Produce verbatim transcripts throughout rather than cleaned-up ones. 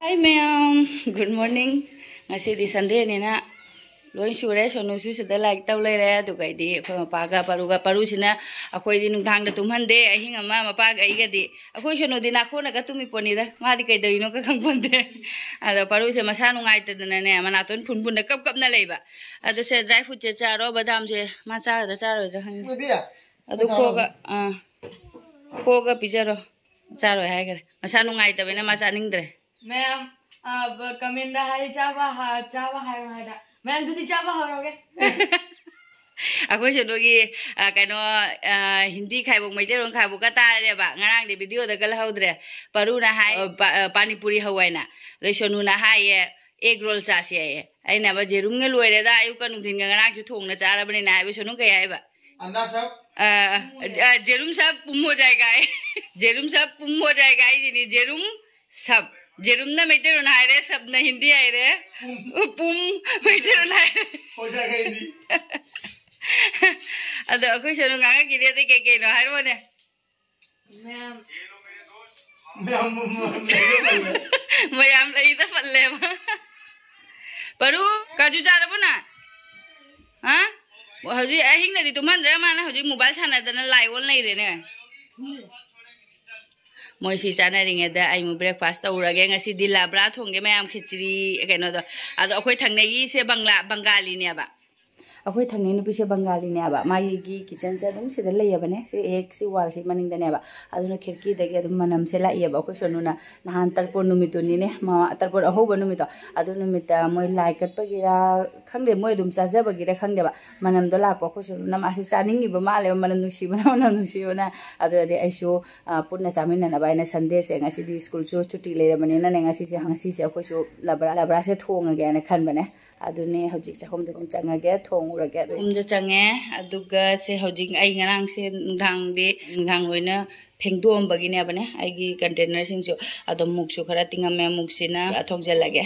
Hi ꯃꯌꯥꯝ, good morning. ꯉꯁꯤꯗꯤ Sundayꯅꯤꯅ ꯂꯣꯏ ꯁꯨꯔꯦ꯫ ꯁꯣꯅꯨꯁꯨ ꯁꯤꯗ ꯂꯥꯏꯔꯤꯛ ꯇꯧ ꯂꯩꯔꯦ꯫ ꯑꯗꯨꯒ ꯑꯩꯗꯤ ꯑꯩꯈꯣꯏ ꯃꯄꯥꯒ ꯄꯔꯨꯒ, ꯄꯔꯨꯁꯤꯅ ꯑꯩꯈꯣꯏꯗꯤ ꯅꯨꯡꯗꯥꯡꯗ ꯇꯨꯝꯍꯟꯗꯦ꯫ ꯑꯍꯤꯡ ꯑꯃ ꯃꯄꯥꯒ ꯑꯩꯒꯗꯤ, ꯑꯩꯈꯣꯏ ꯁꯣꯅꯨꯗꯤ ꯅꯥꯈꯣꯡꯅꯒ ꯇꯨꯝꯃꯤ ꯄꯣꯠꯅꯤꯗ, ꯃꯥꯗꯤ ꯀꯩꯗꯧꯔꯤꯅꯣꯒ ꯈꯪꯄꯣꯟꯇꯦ꯫ ꯑꯗꯣ ꯄꯔꯨꯁꯦ ꯃꯁꯥ ꯅꯨꯡꯉꯥꯏꯇꯗꯅꯅꯦ, ꯃꯅꯥꯇꯣꯟ ꯐꯨꯟ ꯐꯨꯟꯗ ꯀꯞ ꯀꯞꯅ ꯂꯩꯕ꯫ ꯑꯗꯣ ꯁꯦ, dry fruitꯁꯦ ꯆꯥꯔꯣ, ꯕꯗꯥꯝꯁꯦ ꯃꯥ ꯆꯥꯒꯗ꯭ꯔꯥ ꯆꯥꯔꯣꯏꯗ꯭ꯔꯥ ꯈꯪꯗꯦ꯫ ꯑꯗꯨ ꯆꯥꯔꯣ꯫ ꯈꯣꯛꯑꯒ, ꯑꯥ, ꯈꯣꯛꯑꯒ ꯄꯤꯖꯔꯣ꯫ ꯆꯥꯔꯣꯏ ꯍꯥꯏꯈꯔꯦ, ꯃꯁꯥ ꯅꯨꯡꯉꯥꯏꯇꯕꯅꯤꯅ ꯃꯥ ꯆꯥꯅꯤꯡꯗ꯭ꯔꯦ꯫ ꯃꯌꯥꯝ, ꯑ, ꯕ-, commentꯗ ꯍꯥꯏ, "ꯆꯥꯕ ꯍ-, ꯆꯥꯕ ꯍꯥꯏꯔꯣ" ꯍꯥꯏꯗ꯫ ꯃꯌꯥꯝ, ꯑꯗꯨꯗꯤ ꯆꯥꯕ ꯍꯧꯔꯒꯦ꯫ ꯑꯩꯈꯣꯏ ꯁꯣꯅꯨꯒꯤ, ꯑ, ꯀꯩꯅꯣ, ꯑ, ꯍꯤꯟꯗꯤ ꯈꯥꯏꯕꯣꯛ, ꯃꯩꯇꯩꯂꯣꯟ ꯈꯥꯏꯕꯣꯛꯀ ꯇꯥꯔꯦꯕ꯫ ꯉꯔꯥꯡꯗꯤ videoꯗ ꯀꯜꯍꯧꯗ꯭ꯔꯦ꯫ ꯄꯔꯨꯅ ꯍꯥꯏ, ꯑ, ꯄ-, ꯑ, ꯄꯥꯅꯤꯄꯨꯔꯤ ꯍꯧ ꯍꯥꯏꯅ꯫ ꯑꯗꯩ ꯁꯣꯅꯨꯅ ꯍꯥꯏꯌꯦ, "Egg roll ꯆꯥꯁꯤ" ꯍꯥꯏꯌꯦ꯫ ꯑꯩꯅ ꯍꯥꯏꯕ, "ꯌꯦꯔꯨꯝꯒ ꯂꯣꯏꯔꯦꯗ, ꯑꯌꯨꯛꯀ ꯅꯨꯡꯊꯤꯟꯒ ꯉꯔꯥꯡꯁꯨ ꯊꯣꯡꯅ ꯆꯥꯔꯕꯅꯤꯅ" ꯍꯥꯏꯕ꯫ ꯁꯣꯅꯨ ꯀꯩ ꯍꯥꯏꯕ? ꯑ, ꯑ, ꯖꯦꯔꯨꯝ ꯁꯕ ꯄꯨꯝ ꯍꯣ ꯖꯥꯏꯒꯥ ꯍꯥꯏ꯫ ꯖꯦꯔꯨꯝ ꯁꯕ ꯄꯨꯝ ꯍꯣ ꯖꯥꯏꯒꯥ ꯍꯥꯏꯁꯤꯅꯤ꯫ ꯖꯦꯔꯨꯝ ꯁꯕ꯫ ꯖꯦꯔꯨꯝꯅ ꯃꯩꯇꯩꯂꯣꯟ ꯍꯥꯏꯔꯦ, ꯁꯕꯅ ꯍꯤꯟꯗꯤ ꯍꯥꯏꯔꯦ꯫ ꯄꯨꯝ꯫ ꯄꯨꯝ ꯃꯩꯇꯩꯂꯣꯟ ꯍꯥꯏꯔꯦ꯫ ꯍꯣ ꯖꯥꯏꯒꯥ ꯍꯤꯟꯗꯤ꯫ ꯑꯗꯣ ꯑꯩꯈꯣꯏ ꯁꯣꯅꯨ ꯉꯥꯡꯉꯛꯈꯤꯅꯤ ꯑꯇꯩ ꯀꯩ ꯀꯩꯅꯣ ꯍꯥꯏꯔꯛꯑꯣꯅꯦ꯫ ꯃꯌꯥꯝ꯫ ꯃꯌꯥꯝ, ꯃꯌꯥꯝ, ꯃꯌꯥꯝ ꯂꯩꯗ ꯄꯜꯂꯦ꯫ ꯃꯌꯥꯝ ꯂꯩꯗ ꯄꯜꯂꯦꯕ꯫ ꯄꯔꯨ, ꯀꯥꯖꯨ ꯆꯥꯔꯕꯣ ꯅꯪ? ꯍꯥ? ꯍꯧꯖꯤꯛ ꯑꯍꯤꯡꯗꯗꯤ ꯇꯨꯝꯍꯟꯗ꯭ꯔꯦ, ꯃꯥꯅ ꯍꯧꯖꯤꯛ mobile ꯁꯥꯟꯅꯗꯅ ꯂꯥꯏ ꯑꯣꯟ ꯂꯩꯔꯦꯅꯦ꯫ ꯃꯣꯏ ꯁꯤ ꯆꯥꯅꯔꯤꯉꯩꯗ ꯑꯩ ꯑꯃꯨꯛ breakfast ꯇꯧꯔꯒꯦ꯫ ꯉꯁꯤꯗꯤ ꯂꯥꯕ꯭ꯔꯥ ꯊꯣꯡꯒꯦ ꯃꯌꯥꯝ, ꯈꯦꯆ꯭ꯔꯤ ꯀꯩꯅꯣꯗꯣ꯫ ꯑꯗꯣ ꯑꯩꯈꯣꯏ ꯊꯪꯅꯩꯒꯤꯁꯦ ꯕꯪꯂꯥ, ꯕꯪꯒꯥꯂꯤꯅꯦꯕ꯫ ꯑꯩꯈꯣꯏ ꯊꯪꯅꯩ ꯅꯨꯄꯤꯁꯦ ꯕꯪꯒꯥꯂꯤꯅꯦꯕ꯫ ꯃꯥꯒꯤ kitchenꯁꯦ ꯑꯗꯨꯝ ꯁꯤꯗ ꯂꯩꯌꯦꯕꯅꯦ꯫ ꯁꯤ ꯍꯦꯛ ꯁꯤ wallꯁꯤ ꯃꯅꯤꯡꯗꯅꯦꯕ꯫ ꯑꯗꯨꯅ ꯈꯤꯔꯀꯤꯗꯒꯤ ꯑꯗꯨꯝ ꯃꯅꯝꯁꯦ ꯂꯥꯛꯏꯌꯦꯕ꯫ ꯑꯩꯈꯣꯏ ꯁꯣꯅꯨꯅ ꯅꯍꯥꯟ ꯇꯔꯄꯣꯟ ꯅꯨꯃꯤꯠꯇꯨꯅꯤꯅꯦ, ꯃ-, ꯇꯔꯄꯣꯟ ꯑꯍꯧꯕ ꯅꯨꯃꯤꯠꯇꯣ꯫ ꯑꯗꯨ ꯅꯨꯃꯤꯠꯇ ꯃꯣꯏ ꯂꯥꯏ ꯀꯠꯄꯒꯤꯔ ꯈꯪꯗꯦ, ꯃꯣꯏ ꯑꯗꯨꯝ ꯆꯥꯖꯕꯒꯤꯔ ꯈꯪꯗꯦꯕ, ꯃꯅꯝꯗꯣ ꯂꯥꯛꯄ꯫ ꯑꯩꯈꯣꯏ ꯁꯣꯅꯨꯅ ꯃꯥꯁꯦ ꯆꯥꯅꯤꯡꯉꯤꯕ ꯃꯥꯜꯂꯦꯕ, ꯃꯅꯝ ꯅꯨꯡꯁꯤꯕꯅ, ꯃꯅꯝ ꯅꯨꯡꯁꯤꯕꯅ꯫ ꯑꯗꯨꯗꯤ ꯑꯩꯁꯨ, ꯑ, ꯄꯨꯟꯅ ꯆꯥꯃꯤꯟꯅꯅꯕ ꯍꯥꯏꯅ Sundayꯁꯦ, ꯉꯁꯤꯗꯤ schoolꯁꯨ ꯁꯨꯇꯤ ꯂꯩꯔꯕꯅꯤꯅꯅꯦ, ꯉꯁꯤꯁꯦ, ꯉꯁꯤꯁꯦ ꯑꯩꯈꯣꯏꯁꯨ ꯂꯕ꯭ꯔꯥ, ꯂꯕ꯭ꯔꯥꯁꯦ ꯊꯣꯡꯉꯒꯦꯅ ꯈꯟꯕꯅꯦ꯫ ꯑꯗꯨꯅꯦ ꯍꯧꯖꯤꯛ ꯆꯥꯛꯈꯨꯝꯗ ꯑꯗꯨꯝ ꯆꯪꯉꯒꯦ, ꯊꯣꯡꯉꯨꯔꯒꯦ꯫ ꯆꯥꯛꯈꯨꯝꯗ ꯆꯪꯉꯦ, ꯑꯗꯨꯒ ꯁꯦ ꯍꯧꯖꯤꯛ ꯑꯩ ꯉꯔꯥꯡꯁꯦ ꯅꯨꯡꯗꯥꯡꯗꯤ, ꯅꯨꯡꯗꯥꯡ ꯂꯣꯏꯅ ꯐꯦꯡꯗꯣꯛꯑꯝꯕꯒꯤꯅꯦꯕꯅꯦ, ꯑꯩꯒꯤ containerꯁꯤꯡꯁꯨ꯫ ꯑꯗꯣ ꯃꯨꯛꯁꯨ ꯈꯔ ꯇꯤꯡꯉꯝꯃꯦ, ꯃꯨꯛꯁꯤꯅ ꯊꯣꯡꯖꯤꯜꯂꯒꯦ꯫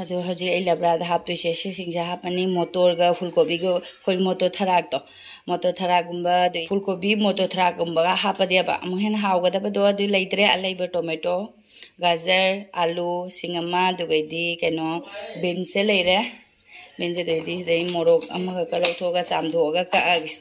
ꯑꯗꯣ ꯍꯧꯖꯤꯛ ꯑꯩ ꯂꯕ꯭ꯔꯥꯗ ꯍꯥꯞꯇꯣꯏꯁꯦ ꯁꯤꯁꯤꯡꯁꯦ ꯍꯥꯞꯄꯅꯤ, ꯃꯣꯇꯣꯔꯒ ꯐꯨꯜꯀꯣꯕꯤꯒ, ꯑꯩꯈꯣꯏ ꯃꯣꯇꯣꯔ ꯊꯔꯥꯛꯇꯣ, ꯃꯣꯇꯣꯔ ꯊꯔꯥꯛꯀꯨꯝꯕ, ꯑꯗꯩ ꯐꯨꯜꯀꯣꯕꯤ, ꯃꯣꯇꯣꯔ ꯊꯔꯥꯛꯀꯨꯝꯕꯒ ꯍꯥꯞꯄꯗꯤꯕ ꯑꯃꯨꯛ ꯍꯦꯟꯅ ꯍꯥꯎꯒꯗꯕꯗꯣ ꯑꯗꯨ ꯂꯩꯇ꯭ꯔꯦ꯫ ꯑꯂꯩꯕ tomato, ꯒꯥꯖꯔ, ꯑꯥꯂꯨ, ꯁꯤꯡ ꯑꯃ, ꯑꯗꯨꯒꯩꯗꯤ ꯀꯩꯅꯣ, ꯕꯤꯟꯁꯁꯦ ꯂꯩꯔꯦ꯫ ꯕꯤꯟꯁꯁꯦ ꯑꯗꯨꯒꯩꯗꯤ ꯁꯤꯗꯩ ꯃꯣꯔꯣꯛ ꯑꯃꯈꯛꯀ ꯂꯧꯊꯣꯛꯑꯒ ꯆꯥꯝꯊꯣꯛꯑꯒ ꯀꯛꯑꯒꯦ꯫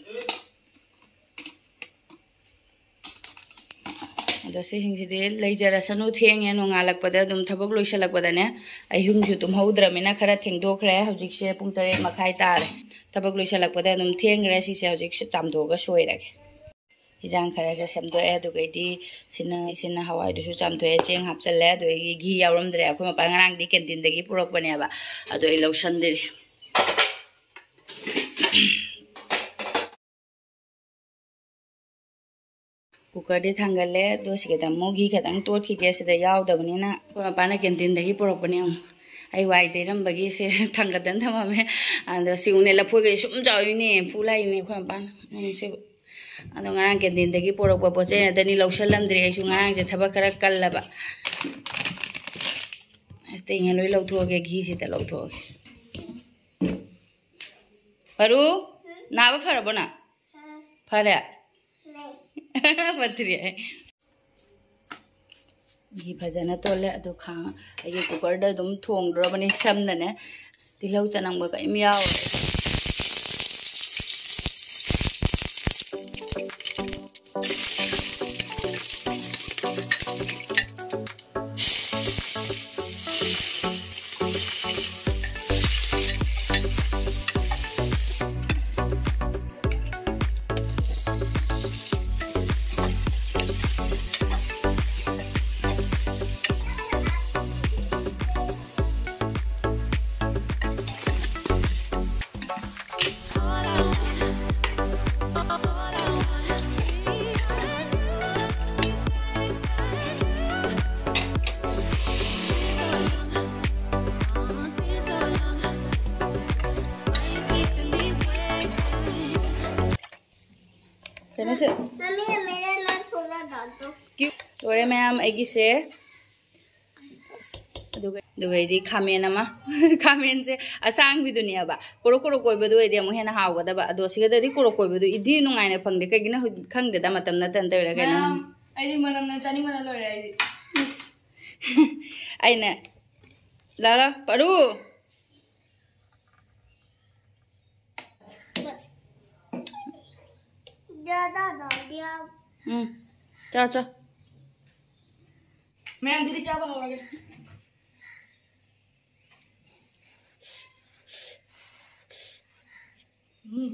ꯑꯗꯣ ꯁꯤꯁꯤꯡꯁꯤꯗꯤ ꯂꯩꯖꯔꯁꯅꯨ, ꯊꯦꯡꯉꯦ꯫ ꯅꯣꯡꯉꯥꯜꯂꯛꯄꯗ ꯑꯗꯨꯝ ꯊꯕꯛ ꯂꯣꯏꯁꯤꯜꯂꯛꯄꯗꯅꯦ, ꯑꯩ ꯌꯨꯝꯁꯨ ꯇꯨꯝꯍꯧꯗ꯭ꯔꯃꯤꯅ ꯈꯔ ꯊꯦꯡꯗꯣꯛꯈ꯭ꯔꯦ꯫ ꯍꯧꯖꯤꯛꯁꯦ ꯄꯨꯡ ꯇꯔꯦꯠ ꯃꯈꯥꯏ ꯇꯥꯔꯦ꯫ ꯊꯕꯛ ꯂꯣꯏꯁꯤꯜꯂꯛꯄꯗ ꯑꯗꯨꯝ ꯊꯦꯡꯈ꯭ꯔꯦ꯫ ꯁꯤꯁꯦ ꯍꯧꯖꯤꯛ ꯆꯥꯝꯊꯣꯛꯑꯒ ꯁꯣꯏꯔꯒꯦ꯫ ꯍꯤꯟꯖꯥꯡ ꯈꯔꯁꯦ ꯁꯦꯝꯗꯣꯛꯑꯦ꯫ ꯑꯗꯨꯒꯩꯗꯤ ꯁꯤꯅ, ꯁꯤꯅ ꯍꯋꯥꯏꯗꯨꯁꯨ ꯆꯥꯝꯊꯣꯛꯑꯦ, ꯆꯦꯡ ꯍꯥꯞꯆꯜꯂꯦ꯫ ꯑꯗꯨꯗꯒꯤ ꯘꯤ ꯌꯥꯎꯔꯝꯗ꯭ꯔꯦ꯫ ꯑꯩꯈꯣꯏ ꯃꯄꯥ ꯉꯔꯥꯡꯗꯤ ꯀꯦꯟꯇꯤꯟꯗꯒꯤ ꯄꯨꯔꯛꯄꯅꯦꯕ, ꯑꯗꯣ ꯑꯩ ꯂꯧꯁꯟꯗ꯭ꯔꯤ꯫ ꯀꯨꯀꯔꯗꯤ ꯊꯥꯡꯒꯠꯂꯦ꯫ ꯑꯗꯣ ꯁꯤꯒꯤꯗ ꯑꯃꯨꯛ ꯘꯤ ꯈꯤꯇꯪ ꯇꯣꯠꯈꯤꯒꯦ, ꯁꯤꯗ ꯌꯥꯎꯗꯕꯅꯤꯅ꯫ ꯑꯩꯈꯣꯏ ꯃꯄꯥꯅ ꯀꯦꯟꯇꯤꯟꯗꯒꯤ ꯄꯨꯔꯛꯄꯅꯦ꯫ ꯑꯃꯨꯛ ꯑꯩ ꯋꯥꯏ ꯇꯩꯔꯝꯕꯒꯤ ꯁꯦ ꯊꯥꯡꯒꯠꯇꯅ ꯊꯝꯃꯝꯃꯦ꯫ ꯑꯗꯣ ꯁꯤꯒꯨꯝꯅꯦ, ꯂꯐꯣꯏꯒꯩ ꯁꯨꯝ ꯆꯥꯎꯋꯤꯅꯦ, ꯐꯨ ꯂꯥꯛꯏꯅꯦ ꯑꯩꯈꯣꯏ ꯃꯄꯥꯅ꯫ ꯎꯝ, ꯁꯤꯕꯨ꯫ ꯑꯗꯣ ꯉꯔꯥꯡ ꯀꯦꯟꯇꯤꯟꯗꯒꯤ ꯄꯨꯔꯛꯄ ꯄꯣꯠ ꯆꯩ ꯉꯥꯛꯇꯅꯤ, ꯂꯧꯁꯜꯂꯝꯗ꯭ꯔꯦ꯫ ꯑꯩꯁꯨ ꯉꯔꯥꯡꯁꯦ ꯊꯕꯛ ꯈꯔ ꯀꯜꯂꯕ꯫ ꯑꯁ, ꯇꯦꯡꯉꯦ ꯂꯣꯏ ꯂꯧꯊꯣꯛꯑꯒꯦ, ꯘꯤꯁꯤꯗ ꯂꯧꯊꯣꯛꯑꯒꯦ꯫ ꯄꯔꯨ, ꯅꯥꯕ ꯐꯔꯕꯣ ꯅꯪ? ꯐꯔꯦ? ꯐꯠꯇ꯭ꯔꯤ ꯑꯩ꯫ ꯘꯤ ꯐꯖꯅ ꯇꯣꯜꯂꯦ꯫ ꯑꯗꯣ ꯈꯥꯡ, ꯑꯩꯒꯤ ꯀꯨꯀꯔꯗ ꯑꯗꯨꯝ ꯊꯣꯡꯗ꯭ꯔꯕꯅꯤ ꯁꯝꯅꯅꯦ꯫ ꯇꯤꯜꯍꯧ ꯆꯅꯝꯒ ꯀꯔꯤꯝ ꯌꯥꯎꯔꯦ꯫ ꯀꯩꯅꯣꯁꯦ꯫ ꯃꯃꯤ, ꯃꯦꯔꯥ ꯅꯥꯝ ꯊꯣꯂꯥ ꯗꯥꯜ ꯗꯣ꯫ ꯀ꯭ꯌꯨ-, ꯂꯣꯏꯔꯦ ꯃꯌꯥꯝ, ꯑꯩꯒꯤꯁꯦ꯫ ꯑꯗꯨꯒ, ꯑꯗꯨꯒꯩꯗꯤ ꯈꯥꯃꯦꯟ ꯑꯃ꯫ ꯈꯥꯃꯦꯟꯁꯦ ꯑꯁꯥꯡꯕꯤꯗꯨꯅꯦꯕ꯫ ꯀꯣꯔꯣꯛ ꯀꯣꯔꯣꯛ ꯀꯣꯏꯕꯗꯨ ꯑꯣꯏꯗꯤ ꯑꯃꯨꯛ ꯍꯦꯟꯅ ꯍꯥꯎꯒꯗꯕ꯫ ꯑꯗꯣ ꯁꯤꯒꯗꯗꯤ ꯀꯣꯔꯣꯛ ꯀꯣꯏꯕꯗꯨ ꯏꯗꯤ ꯅꯨꯡꯉꯥꯏꯅ ꯐꯪꯗꯦ꯫ ꯀꯩꯒꯤꯅꯣ ꯍꯧ-, ꯈꯪꯗꯦꯗ, ꯃꯇꯝ ꯅꯠꯇꯅ ꯇꯧꯔꯤꯔꯥ ꯀꯩꯅꯣ꯫ ꯃꯌꯥꯝ, ꯑꯩꯗꯤ ꯃꯅꯝꯅ ꯆꯥꯅꯤꯡꯕꯅ ꯂꯣꯏꯔꯦ ꯑꯩꯗꯤ꯫ ꯏꯁ꯫ ꯑꯩꯅ, "ꯂꯥ, ꯂꯥ, ꯄꯥꯔꯨ!" ꯎꯝ, ꯆꯥ, ꯆꯥ꯫ ꯃꯌꯥꯝ, ꯑꯗꯨꯗꯤ ꯆꯥꯕ ꯍꯧꯔꯒꯦ꯫ ꯎꯝ,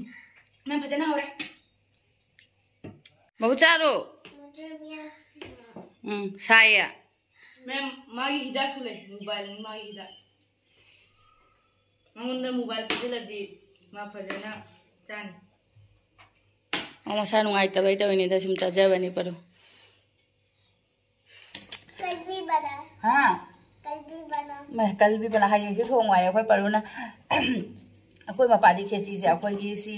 ꯃꯌꯥꯝ, ꯐꯖꯅ ꯍꯧꯔꯦ꯫ ꯕꯥꯕꯨ, ꯆꯥꯔꯣ꯫ ꯎꯝ, ꯁꯥꯏꯌꯦ꯫ ꯃꯦꯝ, ꯃꯥꯒꯤ ꯍꯤꯗꯥꯛꯁꯨ ꯂꯩ, ꯃꯣꯕꯥꯏꯜꯅꯤ ꯃꯥꯒꯤ ꯍꯤꯗꯥꯛ꯫ ꯃꯉꯣꯟꯗ ꯃꯣꯕꯥꯏꯜ ꯄꯤꯁꯤꯜꯂꯗꯤ ꯃꯥ ꯐꯖꯅ ꯆꯥꯅꯤ꯫ ꯃꯥ ꯃꯁꯥ ꯅꯨꯡꯉꯥꯏꯇꯕꯩ ꯇꯧꯔꯤꯅꯤꯗ, ꯁꯨꯝ ꯆꯥꯖꯕꯅꯤ ꯄꯔꯨ꯫ ꯀꯜꯕꯤ ꯕꯅꯥ꯫ ꯍꯥ? ꯀꯜꯕꯤ ꯕꯅꯥ꯫ ꯃꯥ ꯀꯜꯕꯤ ꯕꯅꯥ ꯍꯌꯦꯡꯁꯨ ꯊꯣꯡꯉꯨ ꯍꯥꯏꯌꯦ ꯑꯩꯈꯣꯏ ꯄꯔꯨꯅ꯫ ꯑꯩꯈꯣꯏ ꯃꯄꯥꯗꯤ ꯈꯦꯆꯤꯁꯦ ꯑꯩꯈꯣꯏꯒꯤ ꯁꯤ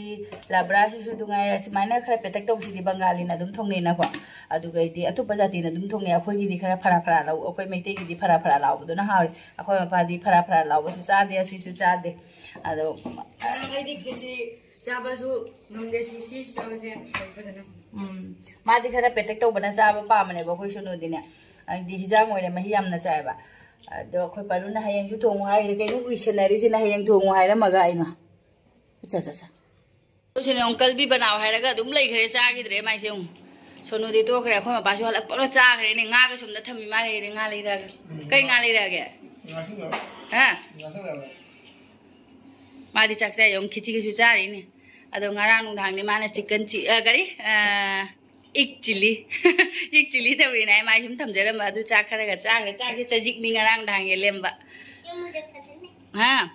ꯂꯕ꯭ꯔꯥꯁꯤꯁꯨ ꯑꯗꯨ ꯉꯥꯏꯔꯦ, ꯁꯨꯃꯥꯏꯅ ꯈꯔ ꯄꯦꯇꯛ ꯇꯧꯕꯁꯤꯗꯤ ꯕꯪꯒꯥꯂꯤꯅ ꯑꯗꯨꯝ ꯊꯣꯡꯅꯩꯅꯀꯣ, ꯑꯗꯨꯒꯩꯗꯤ ꯑꯇꯣꯞꯄ ꯖꯥꯇꯤꯅ ꯑꯗꯨꯝ ꯊꯣꯡꯅꯩ꯫ ꯑꯩꯈꯣꯏꯒꯤꯗꯤ ꯈꯔ ꯐꯔꯥ ꯐꯔꯥ ꯂꯧ, ꯑꯩꯈꯣꯏ ꯃꯩꯇꯩꯒꯤꯗꯤ ꯐꯔꯥ ꯐꯔꯥ ꯂꯥꯎꯕꯗꯨꯅ ꯍꯥꯎꯔꯦ꯫ ꯑꯩꯈꯣꯏ ꯃꯄꯥꯗꯤ ꯐꯔꯥ ꯐꯔꯥ ꯂꯥꯎꯕꯁꯨ ꯆꯥꯗꯦ, ꯑꯁꯤꯁꯨ ꯆꯥꯗꯦ꯫ ꯑꯗꯣ ꯑꯩꯗꯤ ꯈꯦꯆꯤ ꯆꯥꯕꯁꯨ ꯉꯝꯗꯦ, ꯁꯤ, ꯁꯤ ꯆꯥꯕꯁꯦ ꯍꯥꯎꯏ ꯐꯖꯅ꯫ ꯎꯝ, ꯃꯥꯗꯤ ꯈꯔ ꯄꯦꯇꯦꯛ ꯇꯧꯕꯅ ꯆꯥꯕ ꯄꯥꯝꯕꯅꯦꯕ, ꯑꯩꯈꯣꯏ ꯁꯣꯅꯨꯗꯤꯅꯦ꯫ ꯑꯩꯗꯤ ꯍꯤꯟꯖꯥꯡ ꯑꯣꯏꯔꯦ ꯃꯍꯤ ꯌꯥꯝꯅ ꯆꯥꯏꯕ꯫ ꯑꯗꯣ ꯑꯩꯈꯣꯏ ꯄꯔꯨꯅ ꯍꯌꯦꯡꯁꯨ ꯊꯣꯡꯉꯨ ꯍꯥꯏꯈ꯭ꯔꯦ꯫ ꯀꯩꯅꯣ ꯎꯏꯁꯟꯅꯔꯤꯁꯤꯅ, ꯍꯌꯦꯡ ꯊꯣꯡꯉꯨ ꯍꯥꯏꯔꯝꯃꯒ ꯑꯩꯃ꯫ ꯑꯠꯆꯥ, ꯑꯠꯆꯥ, ꯑꯠꯆꯥ꯫ ꯁꯤꯅ ꯑꯃꯨꯛ ꯀꯜꯕꯤ ꯕꯅꯥꯎ ꯍꯥꯏꯔꯒ ꯑꯗꯨꯝ ꯂꯩꯈ꯭ꯔꯦ, ꯆꯥꯈꯤꯗ꯭ꯔꯦ ꯃꯥꯏꯁꯦ ꯑꯃꯨꯛ꯫ ꯁꯣꯅꯨꯗꯤ ꯇꯣꯛꯈ꯭ꯔꯦ, ꯑꯩꯈꯣꯏ ꯃꯄꯥꯁꯨ ꯍꯜꯂꯛꯄꯒ ꯆꯥꯈ꯭ꯔꯦꯅꯦ꯫ ꯉꯥꯒ ꯁꯣꯝꯗ ꯊꯝꯃꯤ, ꯃꯥ ꯂꯩꯔꯦ, ꯉꯥ ꯂꯩꯔꯛꯑꯒ꯫ ꯀꯩ ꯉꯥ ꯂꯩꯔꯛꯑꯒꯦ? ꯉꯥꯁꯤꯡ ꯂꯩꯔꯛꯑꯣ꯫ ꯍꯥ? ꯉꯥꯁꯤꯡ ꯂꯩꯔꯛꯑꯣ꯫ ꯃꯥꯗꯤ ꯆꯥꯛ ꯆꯥꯏ, ꯑꯃꯨꯛ ꯈꯤꯆꯤꯒꯁꯨ ꯆꯥꯔꯤꯅꯦ꯫ ꯑꯗꯣ ꯉꯔꯥꯡ ꯅꯨꯡꯗꯥꯡꯗꯤ ꯃꯥꯅ ꯆꯤꯛꯀꯟ ꯆꯤ-, ꯑ, ꯀꯔꯤ? ꯑ, ꯏꯛ ꯆꯤꯂꯤ꯫ ꯏꯛ ꯆꯤꯂꯤ ꯇꯧꯔꯤꯅꯦ꯫ ꯑꯩ ꯃꯥꯏ ꯁꯨꯝ ꯊꯝꯖꯔꯝꯕ ꯑꯗꯨ ꯆꯥꯛ ꯈꯔꯒ ꯆꯥꯈ꯭ꯔꯦ꯫ ꯆꯥꯛꯁꯦ ꯆꯖꯤꯛꯅꯤ ꯉꯔꯥꯡ ꯅꯨꯡꯗꯥꯡꯒꯤ ꯂꯦꯝꯕ꯫ ꯍꯥ?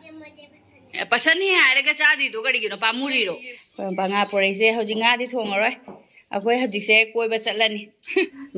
ꯑꯦ, ꯄꯁꯟꯅꯤ ꯍꯥꯏꯔꯒ ꯆꯥꯗ꯭ꯔꯤꯗꯣ ꯀꯔꯤꯒꯤꯅꯣ? ꯄꯥꯝꯃꯨꯔꯤꯔꯣ? ꯑꯩꯈꯣꯏ ꯃꯄꯥ ꯉꯥ ꯄꯨꯔꯛꯏꯁꯦ꯫ ꯍꯧꯖꯤꯛ ꯉꯥꯗꯤ ꯊꯣꯡꯉꯔꯣꯏ꯫ ꯑꯩꯈꯣꯏ ꯍꯧꯖꯤꯛꯁꯦ ꯀꯣꯏꯕ ꯆꯠꯂꯅꯤ꯫